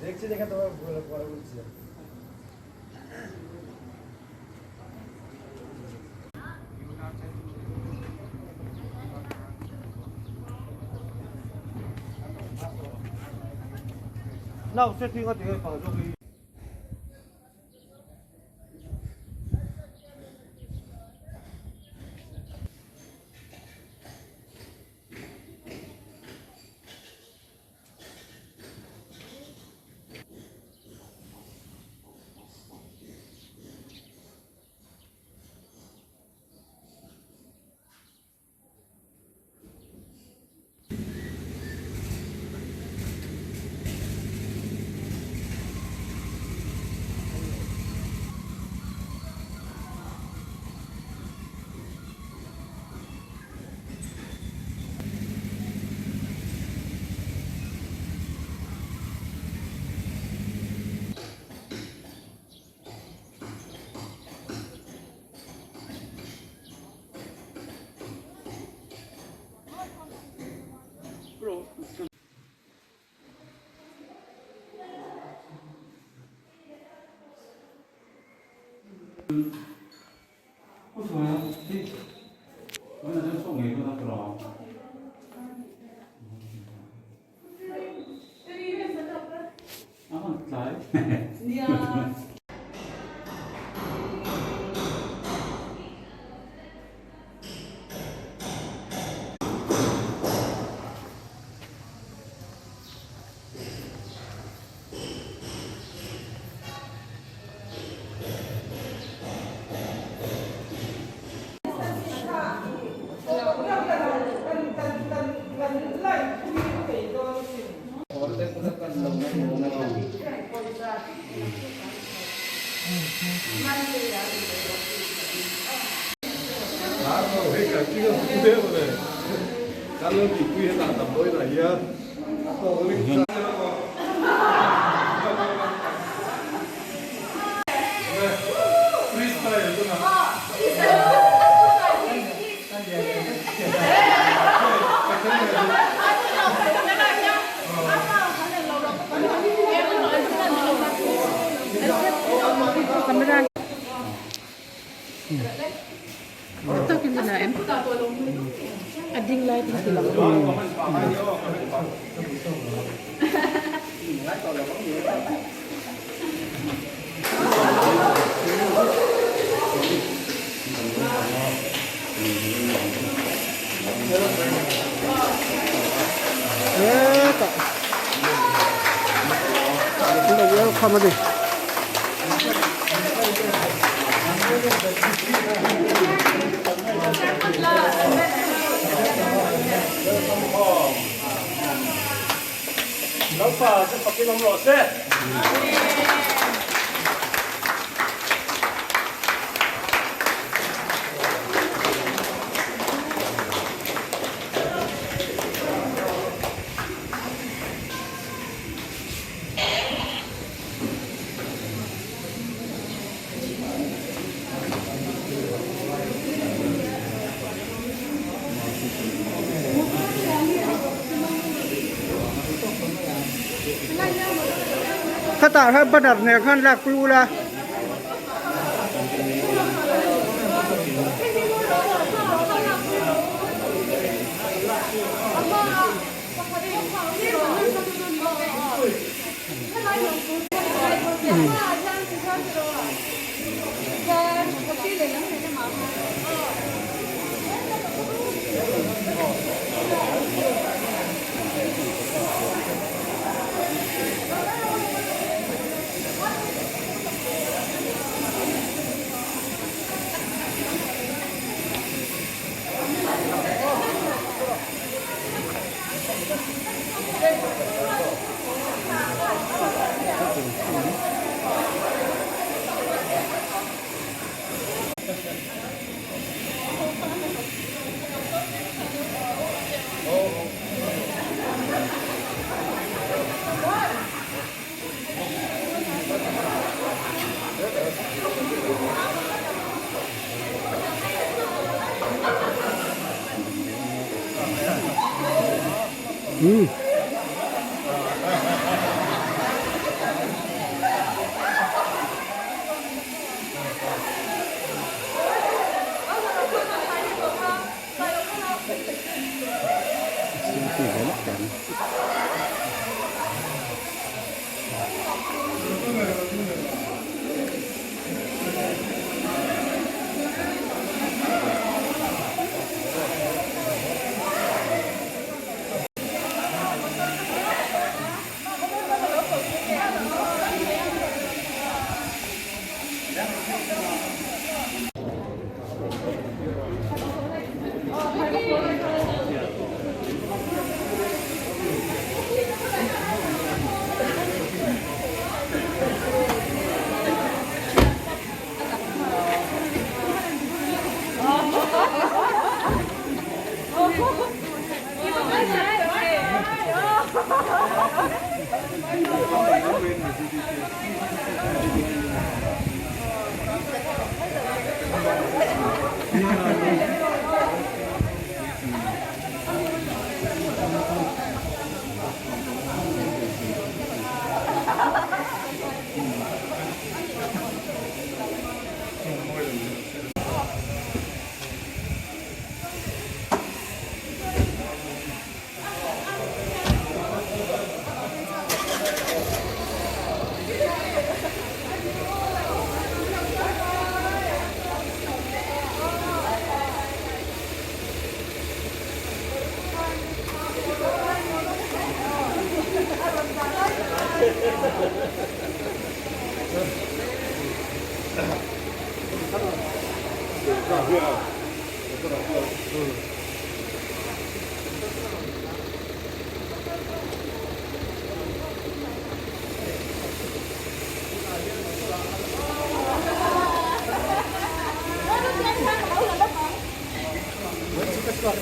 দেখছি দেখে তোমার পরে বলছি। 那我最听我这个放入去。 A ding lai kan ti lang. Hetah an lo welcome a ni. Khatah khan banner nen khan lak pui ula. Umm.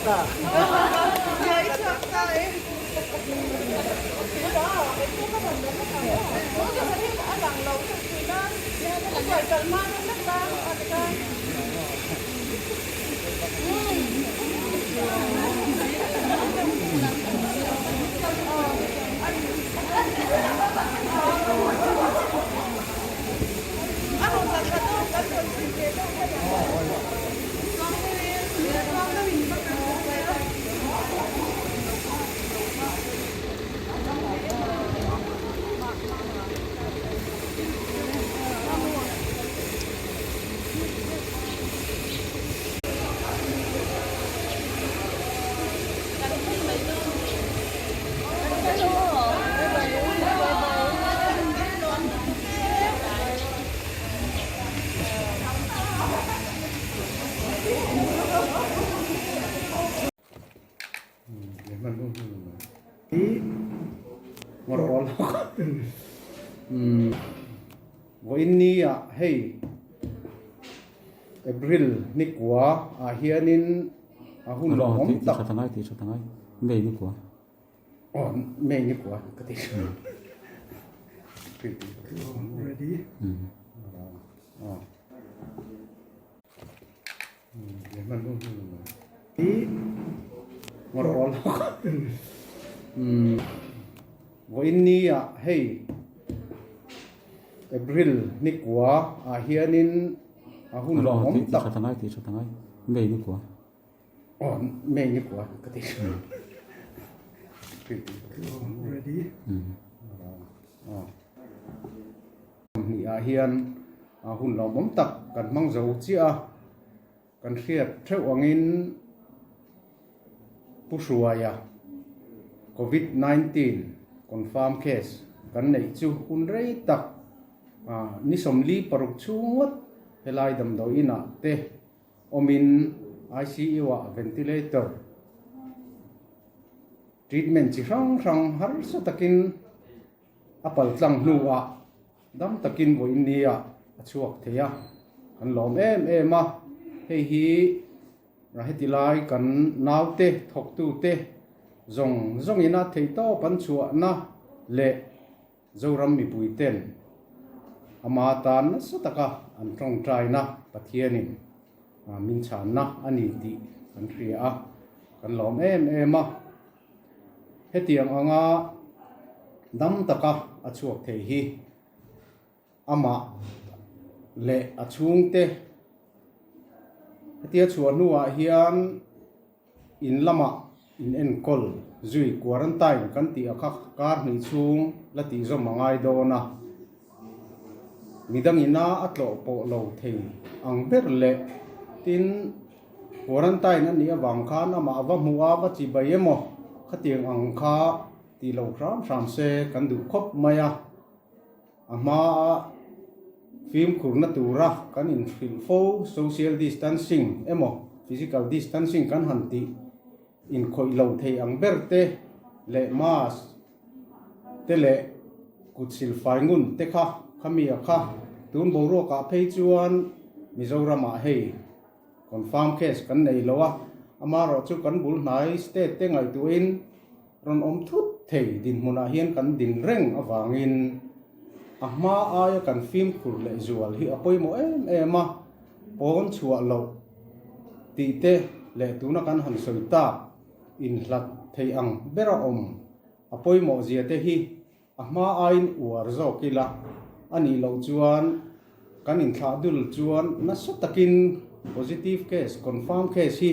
ta. Vawiin ah hei April ni kua ah hianin a hun lawmawm tak aw May ni kua ka ti Vawiin ni ah hei April ni kua ah hianin a hun lawmawm tak aw May ni kua ka ti Hnih ah hian hun lawmawm tak kan hmang zo chiah a, kan hriat theuh angin Pu Hruaia Covid 19 confirm case kan neih chu hun rei tak ni 46 chhung ngawt helai damdawi inah te awmin ICU ah ventilator treatment chi hrang hrang harsa takin A pal tlang hnuah dam takin vawiin nia a chhuak thei a, kan lawm em em a, hei hi heti lai kan naute thawktute zawng zawngin a theihtawp an chhuahna leh Zoram mipuiten ama tan nasa taka an tawngtaina Pathianin min chhanna a ni tih kan hria a, kan lawm em em a. Hetiang anga dam taka a chhuak thei hi amah leh a chhungte hetia chhuah hnuah hian in lamah in enkawl zui quarantine kan tih a kha kar hnih chhung la tih zawm a ngai dawn a, midang ina a tlawh pawh lo thei ang ber leh tin. Quarantine a nih avang khan amah va hmuh a va chi bai emaw khatiang ang kha tih lo hram hram se kan duh khawp mai a, a hmaa fimkhurna tura kan inhrilh fo social distancing emaw physical distancing kan han tih inkhawih lo thei ang ber te leh mask te leh kut silfai ngun te kha khami a kha tun boruakah phei chuan Mizoramah hei. Confirm case kan nei lo a, amaherawh chu kan bul hnai state te ngaihtuahin rawn awm thut thei dinhmunah hian kan din reng avangin a hma aia kan fimkhur leh zual hi a pawimawh em em a, pawn chhuah loh tih te leh tuna kan han sawi tak inhlat thei ang bera awm a pawimawh zia te hi A hma aiin uar zawk ila, a nih loh chuan kan inthlah dul chuan nasa takin positive case, confirm case hi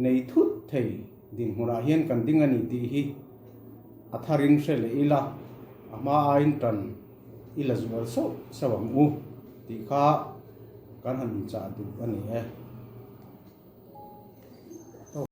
nei thut thei dinhmunah hian kan ding a ni tih hi a tharin hre leh ila, a hma aiin tan i la zual sauh sauh ang u tih kha kan han inchah duh a ni e.